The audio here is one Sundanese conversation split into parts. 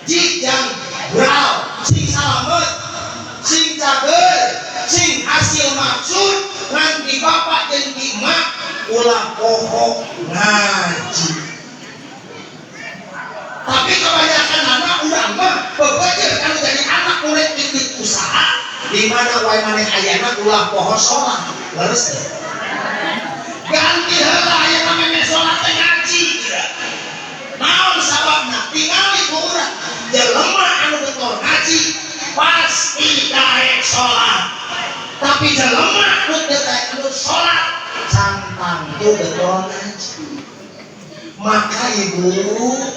Jik jang brau sing salamet sing cager sing hasil maksud ngan di bapak jeung di emak ulah poho ngaji. Tapi kebanyakan anak urang mah bebejer kan jadi anak murid titik usaha di mana wae maneh ayana ulah poho sholat. Leres teh? Ganti heula ayeuna memeh sholat teh ngaji. Naon sababna? Tingali ku urang jelema anu betul ngaji pasti daek sholat. Tapi jelema nu teu daek anu sholat can tangtu betul ngaji. Maka ibu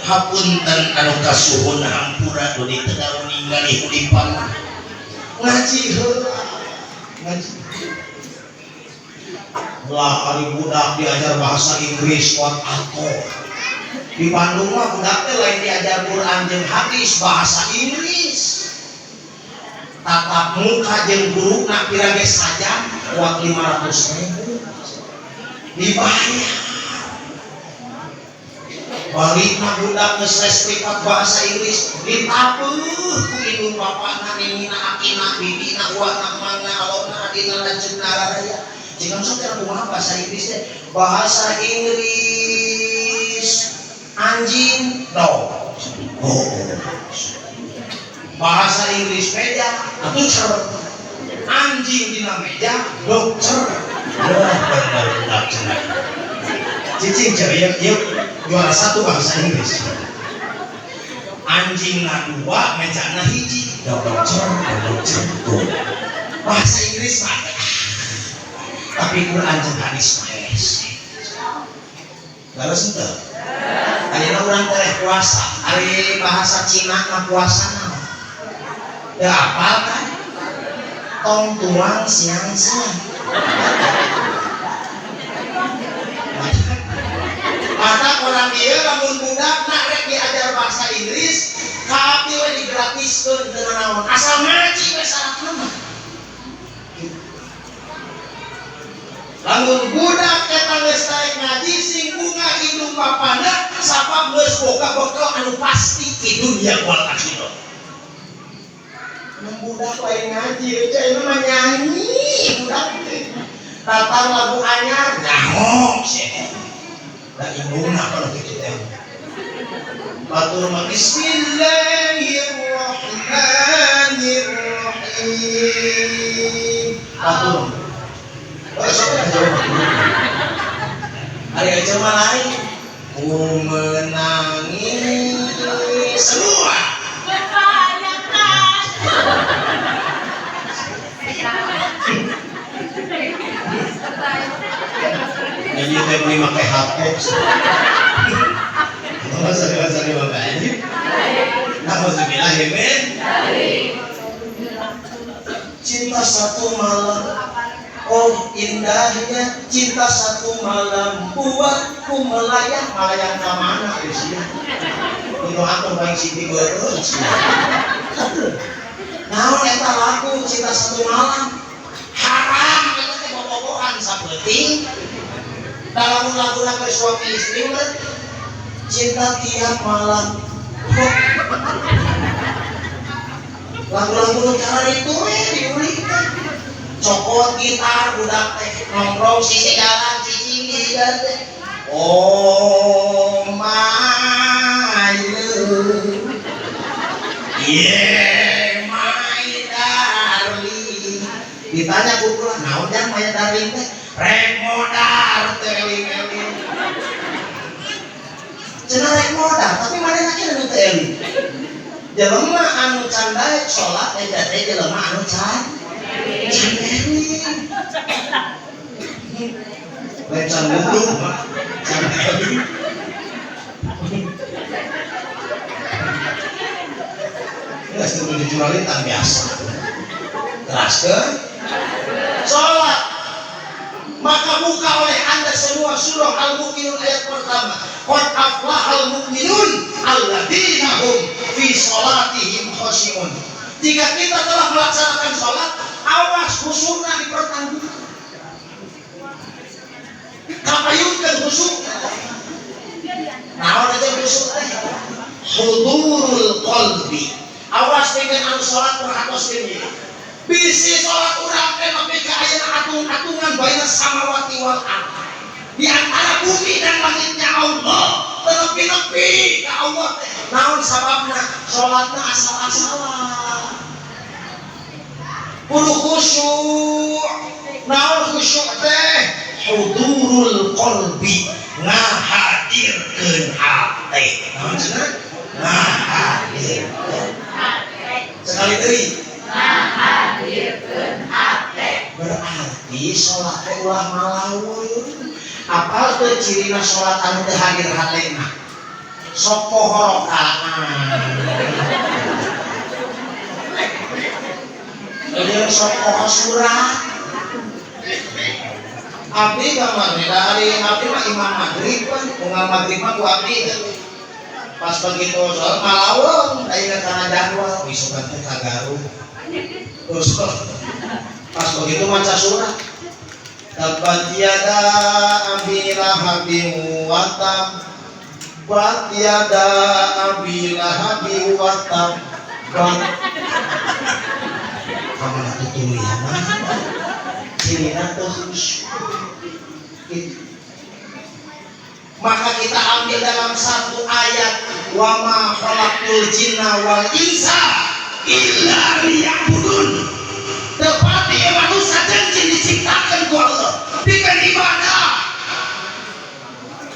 hapunten anu kasuhun hampura nu diteu ningali ulipan ngaji heula ngaji. Lah ari budak diajar bahasa Inggris kuat atau di Bandung mah budak teh lain diajar Quran jeung hadis, bahasa Inggris tatap muka jeung guruna pira ge sajam kuat 500.000 dibayar. Balikna budak geus les privat bahasa Inggris ditapuh ku indung bapakna, ninina, akina, bibina, uana, mangna, alona, adina, lanceukna, raraya. Jika sok teh kumaha bahasa Inggris teh? Bahasa Inggris anjing dog. Oh. Bahasa Inggris meja atuh cer. Anjing dina meja dokter. Wah, bener budak cenah. Cicing cer ieu ieu juara satu bahasa Inggris. Anjing na dua, mejana hiji. Dokter, dokter. Tuh. Bahasa Inggris mah tapi Quran jeung hadis mah hese. Leres henteu? Ayeuna urang teh puasa, ari bahasa Cina mah puasa naon? Teu apal kan? Tong tuang siang-siang. Mata orang ieu lamun budak nak rek diajar bahasa Inggris, ka abdi we digratiskeun teu nanaon. Asal ngaji we syaratna mah. Lamun budak eta geus taek ngaji sing bunga indung bapana sabab geus boga bekal anu pasti di dunia wal akhirah. Mun budak lain ngaji euy mah nyanyi budak teh. Datang lagu anyar nyaho sia. Da indungna kalau kitu teh. Batur mah bismillahirrahmanirrahim. Batur. Oh, sok jauh. Ari aja mah lain. Ku menangis semua. Berbayangan. Ini teh beli make hapus. Masa masa lima kali. Nauzubillah min. Cinta satu malam. Oh indahnya cinta satu malam buatku melayang. Melayang ke mana sih? Itu aku main Siti Beureut. Naon eta lagu cinta satu malam? Haram eta teh bobogohan sapeuting. Dalam lagu lagu suami istri mah cinta tiap malam. Lagu-lagu nu cara itu we diulik teh. Cokot gitar budak teh nongkrong sisi jalan cicing di jalan teh. Oh my love, yeah my darling. Ditanya ku kula, naon jang my darling teh? Rek modar teh eling-eling. Cenah rek modar, tapi manehna ge anu teu eling. Jelema anu can daek salat eta teh jelema anu can eling. Lain can wudu mah can eling. Geus teu jujuralitan biasa. Teraskeun salat. Maka buka oleh Anda semua surah Al-Mu'minun ayat pertama. Qad aflahal mu'minun alladzina hum fi sholatihim khasyi'un. Jika kita telah melaksanakan sholat, awas khusyukna dipertanggungjawabkan. Kapayunkeun khusyuk. Naon aja khusyuk teh? Hudurul qalbi. Awas dengan anu salat perhatoskeun ieu. Bisi salat urang teh nepi ka ayeuna atung-atungan baina samawati wal ardh. Di antara bumi dan langitnya Allah, nepi-nepi ka Allah teh. Naon sababna? Salatna asal-asalan. Kudu khusyuk. Naon khusyuk teh? Hudurul qalbi, ngahadirkeun hate. Naon cenah? Ngahadirkeun. Sekali deui. Ngahadirkeun hate. Berarti salat teh ulah malaweung. Apal teu cirina salat anu teu hadir hatena? Sok poho rokaan. Jeung sok poho surat. Abdi kamari dari abdi mah imam maghrib kan, imam maghrib mah ku abdi teh. Pas begitu sholat malaweung ayeuna kana jadwal isukan teh ka Garut. Terus pas begitu maca surat Tabbat yada abi lahabin wa tab. Tabbat yada abi lahabin wa tab. Kamana tutulian? Cirina teu khusyuk. Gitu. Maka kita ambil dalam satu ayat, wa ma khalaqtul jinna wal insa illa liya'budun. Tepati manusia jeung jin diciptakan ku Allah pikeun ibadah.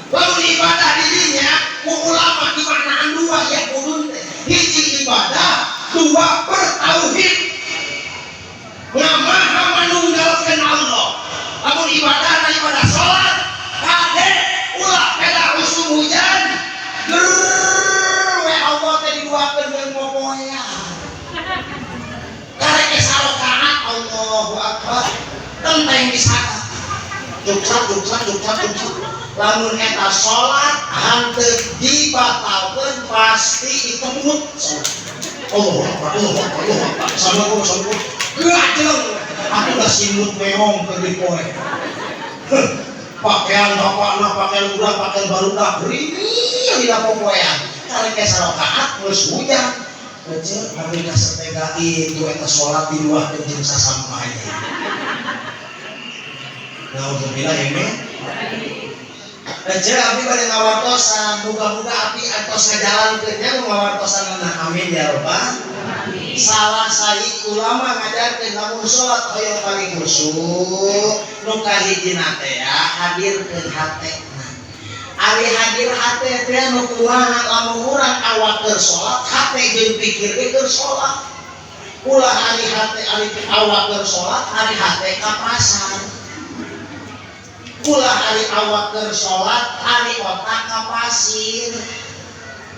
Lamun ibadah dirinya ku ulama dimaknaan dua ya kudun teh. Hiji ibadah, dua bertauhid. Ngamaha manunggalkeun Allah. Lamun ibadah na ibadah salat, kade ulah peda usum hujan. Ger we Allah teh diduakeun jeung mopoean. Karek sarakaat Allahu Akbar. Tenteng disada. Juksak juksak juksak juksak. Lamun eta salat hanteu dibatalkeun pasti itemut salat. Allahu Akbar, Allahu Akbar, Allahu Akbar. Assalamualaikum, assalamualaikum. Gajeng. Aku udah simut meong ke di poe. Pakaian bapakna, pakaian budak, pakaian barudak gerimis dina popoean. Karek sarakaat geus hujan. Ece, kami kasetega itu eta salat di luar jeung sasampaya. Nauzubillah ini. Ece, abdi bade ngawartosan, muga-muga abdi atos ngajalankeun nya ngawartosan na amin ya rabbal. Salah sahiji ulama ngajarkeun lamun salat hoyong paling khusyuk, nu kahijina teh hadirkeun hatena. Ari hadir hate teh nu kumaha lamun urang awak keur salat, hate jeung pikir ge keur salat. Ulah ari hate ari awak keur salat, ari hate ka pasar. Ulah ari awak keur salat, ari otak ka pasir.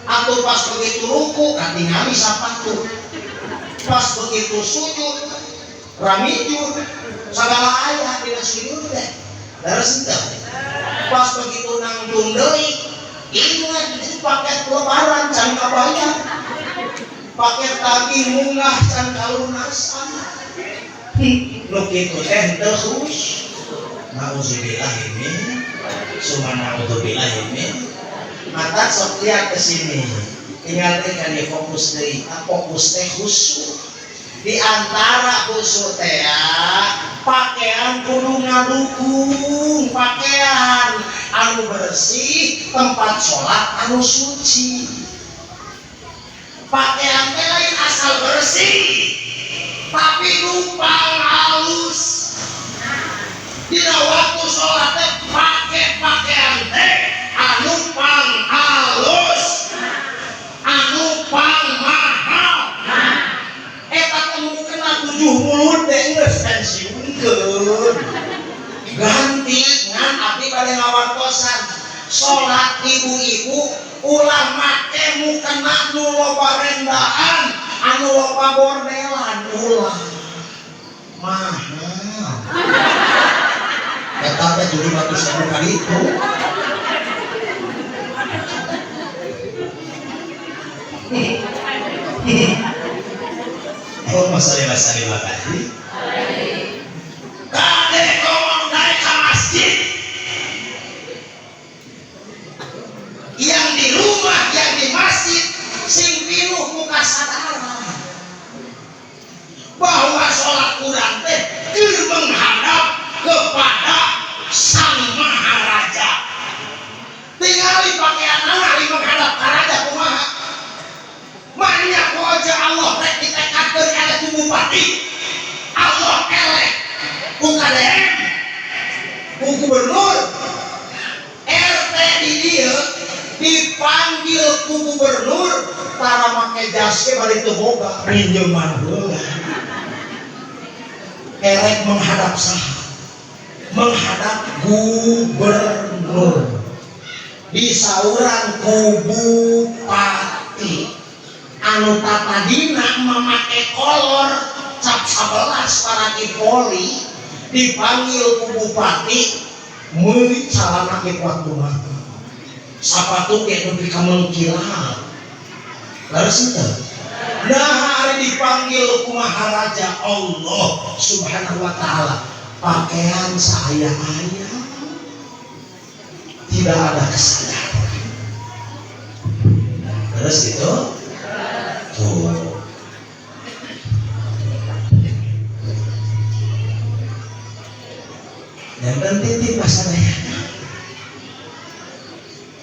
Atuh pas begitu ruku katingali sapatu. Pas begitu sujud ramijud sagala aya dina sujud teh. Leres henteu? Pas begitu nangtung deui ingat paket lebaran can kabayar. Paket tagih munggah can kalunasan. Nu kitu teh henteu khusyuk. Nauzubillah ini, summa naudzubillah ini. Mata sok lihat ke sini. Tinggal teh kan fokus deui, fokus teh khusyuk. Di antara khusyuk teh pakaian kudu ngadukung, pakaian anu bersih, tempat sholat anu suci. Pakaian teh lain asal bersih, tapi numpang halus. Dina waktu sholat teh pake pakaian teh anu pang halus, anu pang mahal. Eta teh mukena 7 mulut teh geus pensiunkeun. Ganti ngan abdi bade ngawartosan salat ibu-ibu ulah make mukena nu loba rendaan, anu loba bordelan ulah. Mahal. Eta teh 700.000 kali itu. Allahumma sholli wa sallim wa barik. Kade ngomong naik ke masjid. Yang di rumah, yang di masjid Kasadaran bahwa sholat urang teh keur menghadap kepada Sang Maharaja. Tingali pakaian anak menghadap ka raja kumaha? Manya aja Allah rek ditekadkeun eleh ku bupati. Allah eleh ku KDM, ku gubernur. RT di dieu dipanggil ku gubernur tara make jas ge bari teu boga minjeman heula. Erek menghadap saha? Menghadap gubernur. Disauran ku bupati anu tatadina memakai kolor cap 11 paragi poli dipanggil ku bupati meuli calana ge kuat mah sapatu ge nepi ka mengkilat leres henteu. Nah hari dipanggil ku Maharaja Allah Subhanahu wa taala pakaian saaya-aya tidak ada kesadaran. Terus gitu tuh. Dan titip pasadayana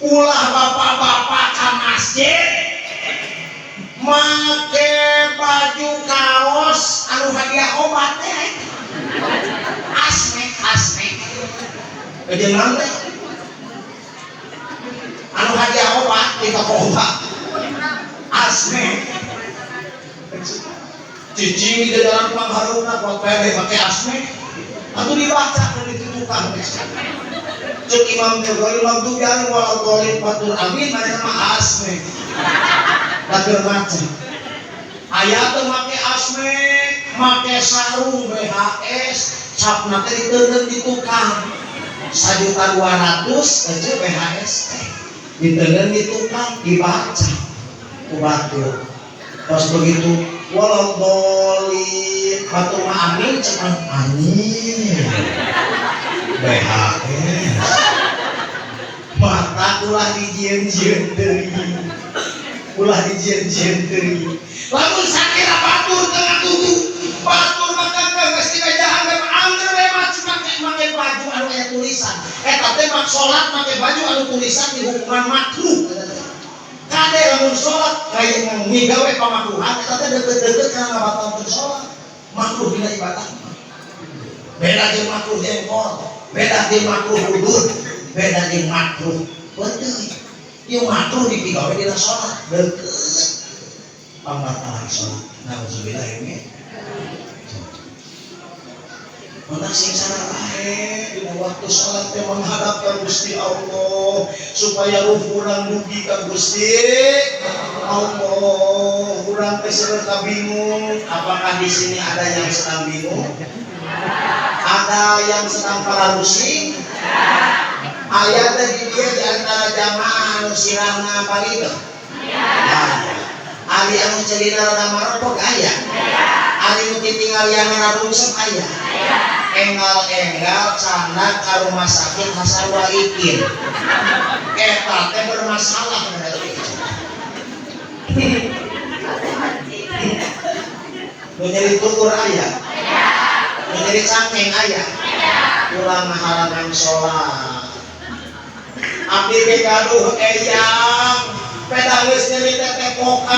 ulah bapak-bapak ke masjid make baju kaos anu hadiah obat teh asmek asmek jeung naon teh anu hadiah obat di toko obat asmek cicing di dalam pangharuna kuat pede make asmek atuh dibaca dan ditutukan cek imam teh ghairil maghdubi alaihim waladdallin batur amin manehna mah asmek da maca aya teh make asmek make sarung BHS capna teh diteundeun di tukang 1.200.000 aja BHS teh diteundeun di tukang dibaca ku batur pas begitu waladdallin batur mah amin cek anjing BHS mata ulah dijieun-jieun deui ulah dijieun-jieun deui lamun sakira batur teu ngatutu batur mah geus dibejahan we angger we make baju anu aya tulisan eta teh mak salat make baju anu tulisan dihukuman makruh kade lamun salat kaya migawe pamakruhan eta teh deukeut-deukeut kana ngabatalkeun salat makruh dina ibadah beda jeung makruh jengkol beda jeung makruh hudud beda jeung makruh peuteuy ieu makruh dipigawe dina salat deukeut pambatalan salat nauzubillah ini mana sing sareng bae dina waktu salat teh menghadap ka Gusti Allah supaya ruh urang dugi ka Gusti Allah. Urang teh seueur bingung. Apakah di sini ada yang sedang bingung? Ada yang sedang pararusing? Aya teh di dieu di antara jamaah anu sirahna balido? Aya. Ari anu ceulina rada maropok aya? Ari nu titinggalian rarungsep aya? Enggal-enggal candak ka rumah sakit Hasan Waikin eta teh bermasalah nu nyeri tukur aya, nu nyeri cangkeng aya, ulah ngahalangan sholat. Abdi ge gaduh eyang peda geus nyeri tetepokan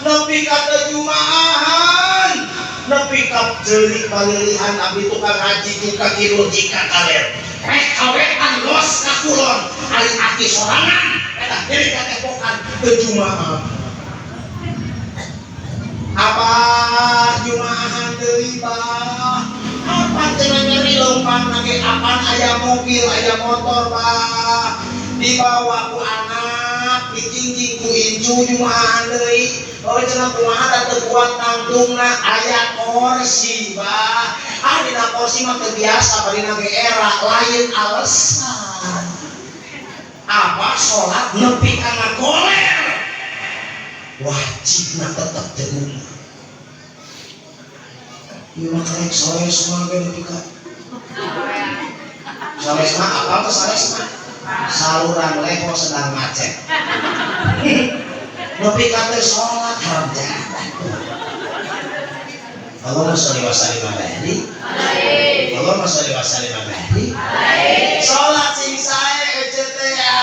nepi ka teu jumaahan nepi ka jeurik balilihan abdi tukang haji ka kidul jika kaler rek kawetan los ka kulon ari aki sorangan eta nyeri tetepokan teu jumaahan. Apa jumaahan deui bah? Apa cenah nyeri leumpang ge apan aya mobil aya motor bah dibawa ku anak dijingjing ku incu jumaahan deui. Oh cenah kumaha da teu kuat nangtungna aya kursi bah. Ah dina kursi mah teu biasa badina ge era lain alasan. Apa salat nepi ka ngagoler wajibna tetep teu ieu mah karek sales mah ge nepi ka sales mah apa teh sales mah saluran leho sedang macet. Nepi ka teu salat haram jadah. Allahumma sholli wa sallim ala Mahdi. Allahumma sholli wa sallim ala Mahdi. Salat sing sae ece teh ya.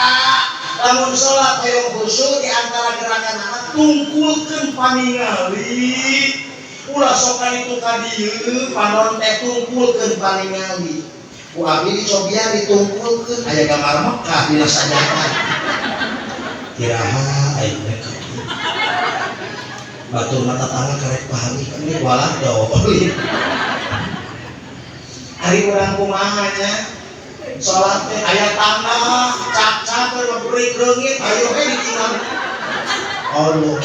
Lamun salat hoyong khusyuk di antara gerakan anak tungkulkeun paningali. Ulah sok ka ditu ka dieu panon teh tungkulkeun paningali. Ku abdi dicobian ditungkulkeun aya gambar Mekah dina sajadah. Iraha aing rek. Batur mata tangan karek pahami ini walah dolin. Ari urang kumaha nya? Salat teh aya tanda cak-cak ngebrik reungit ayo we ditinggal. Allah.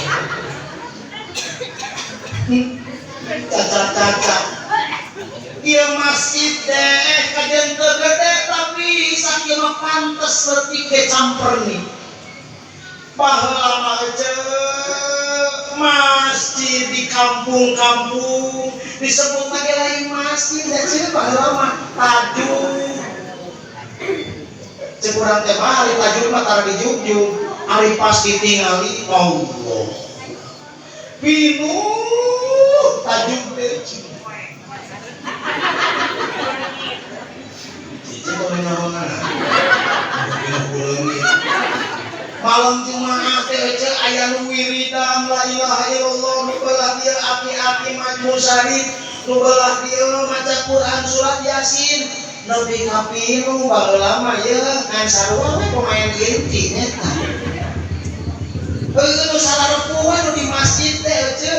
Caca-caca. Ieu masjid teh kajen teu gede tapi sakieu mah pantes leutik ge camperni. Baheula mah masjid di kampung-kampung disebut lagi lain masjid da cenah baheula mah tajuk. Cek urang teh mah ari tajuk mah tara dijugjug, ari pas ditingali Allah. Pinuh tajuk teh. Cici kok naonana? Pinuh kuleungit. Malam Jumat teh ece aya nu wiridan la ilaha illallah nu belah dieu aki-aki majmusari nu belah dieu maca Quran surat Yasin nepi ka pinuh baheula mah ieu ngan sarua we pemain inti eta. Heueuh nu salarepuh nu di masjid teh ece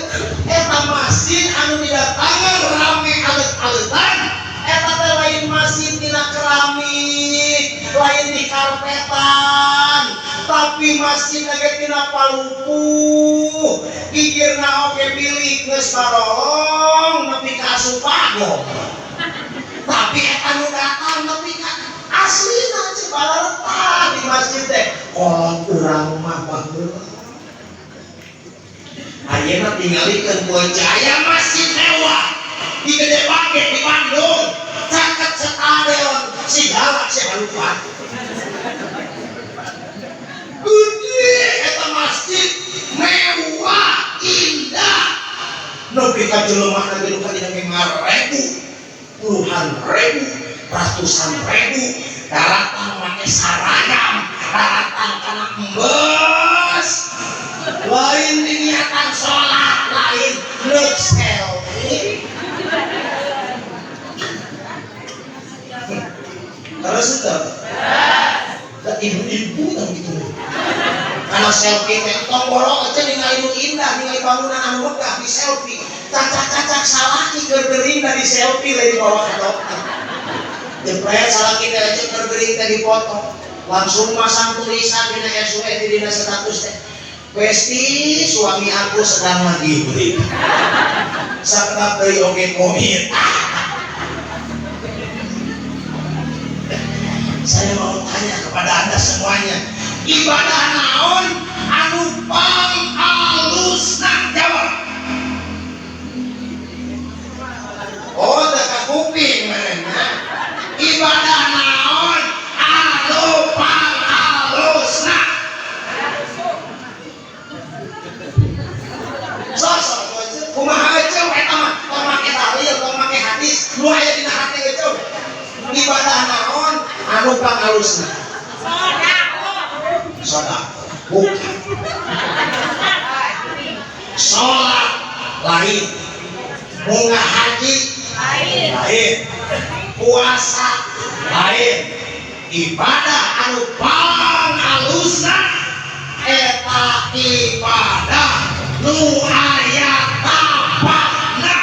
eta masjid anu didatangan rame alet-aletan eta teh lain masjid dina keramik lain di karpetan tapi masjid lagi tina palupuh gigirna oge bilik geus barolong nepi ka asup pagong tapi eta nu datang nepi ka aslina ceu balaretah di masjid teh kolot urang mah baheula ayeuna tingalikeun ku aya masjid mewah di Gede Bage di Bandung caket stadion sigala siharupan gede eta masjid mewah indah nepi ka jelema ge nu kadina ge ngarebu puluhan ribu ratusan ribu daratang make saragam daratang kana embes lain diniatan salat lain neuk selfie terus itu ibu-ibu tang gitu karena selfie teh tong borong aja ningali nu indah ningali bangunan anu megah di selfie cacak-cacak salaki keur gering dari selfie lain dibawa ke dokter jepret salaki teh aja keur gering teh dipoto langsung masang tulisan dina SW di dina status teh Besti suami aku sedang lagi break sakedap deui oge covid. Saya mau tanya kepada Anda semuanya, ibadah naon anu pangalusna? Jawab. Oh, teu kakuping manehna. Ibadah naon anu pangalusna? Sosok kumaha eceu eta mah tong make dalil, tong make hadis, nu aya dina hate eceu. Ibadah naon anu pangalusna? Sedekah. Sedekah. Bukan. Salat lain. Munggah haji lain. Puasa lain. Ibadah anu pangalusna eta ibadah nu aya tapakna.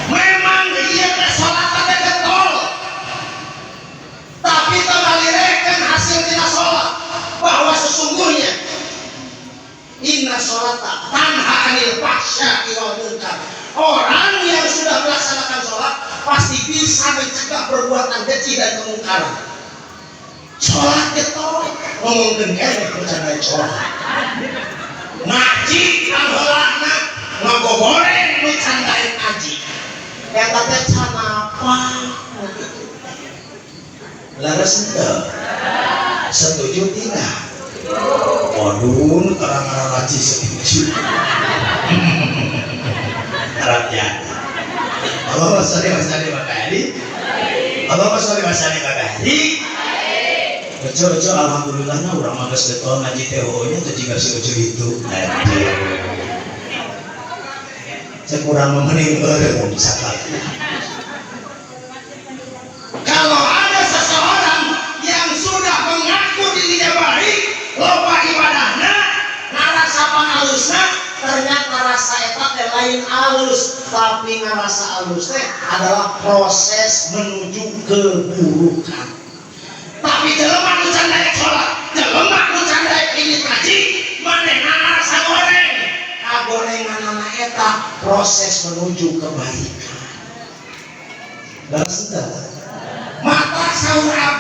Memang ieu teh salat teh getol. Tapi teu ngalirekeun hasil tina salat bahwa sesungguhnya inna sholata tanha anil fahsya'i wal munkar. Orang yang sudah melaksanakan sholat pasti bisa mencegah perbuatan keji dan kemungkaran. Sholat getol ngomongkeun keneh percaya sholat. Ngaji pangheulana ngagogoreng nu can daek ngaji. Eta teh canapa gitu. Leres henteu? Setuju tidak? Waduh, terang raci setuju. Arabnya. Allahumma sholli wa sallim wa barik. Allahumma sholli wa sallim wa barik. Ojo ojo, alhamdulillahnya urang mah geus getol ngaji teh nya teh jiga si Ojo itu. Aduh. Cek urang mah mending eureun sakali. Kalau ada seseorang yang sudah mengaku dirinya baik, loba ibadahna, ngarasa pangalusna, ternyata rasa eta teh lain alus, tapi ngarasa alus teh adalah proses menuju keburukan. Tapi jelema nu can daek salat, jelema nu can daek indit ngaji, manehna ngarasa goreng. Kagorenganana eta proses menuju kebaikan. Leres teu? Mata saur abdi.